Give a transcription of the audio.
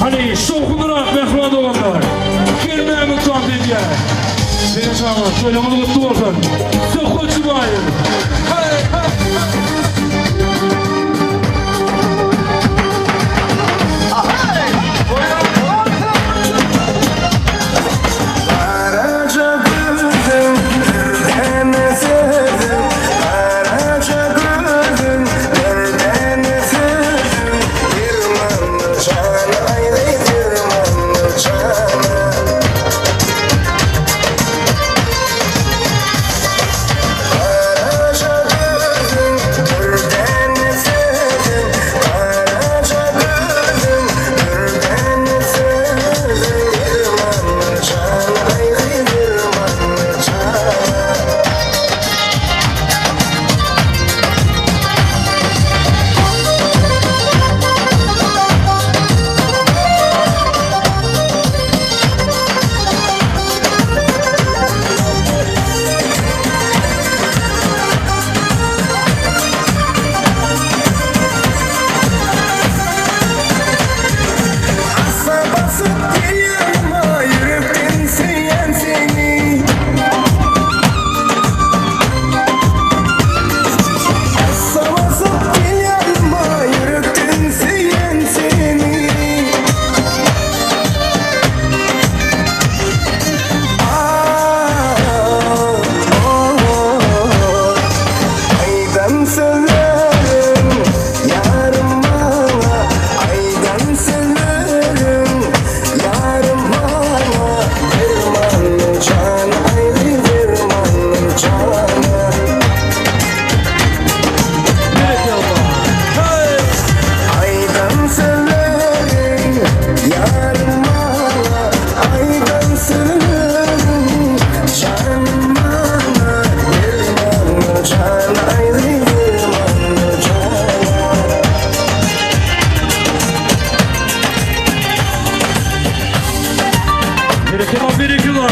Hany, şowhunlyrak mähriban doganlar. Hemmämiz tans edýäs. Meniň çagam, toýlaryňyz gutly bolsun. Söhbet Jumaýew. Hey, hey, hey. Garaja gözüň dürdäne sözüň, Garaja gözüň dürdäne sözüň, Dermandyr jana aýry dermandyr jana. Garaja gözüň dürdäne sözüň, Garaja gözüň dürdäne sözüň, Dermandyr jana aýry dermandyr jana. Assa basyp gel ýanyma ýürekden söýýän seni. Assa basyp gel ýanyma ýürekden söýýän seni. Aýdan sözleriň ýarym maňa, Aýdan sözleriň ýarym maňa, Dermandyr jana, aýry dermandyr jana. Aýdan sözleriň ýarym maňa, Aýdan sözleriň janym maňa, Dermandyr jana, aýry dermandyr jana. Berekella, berekella.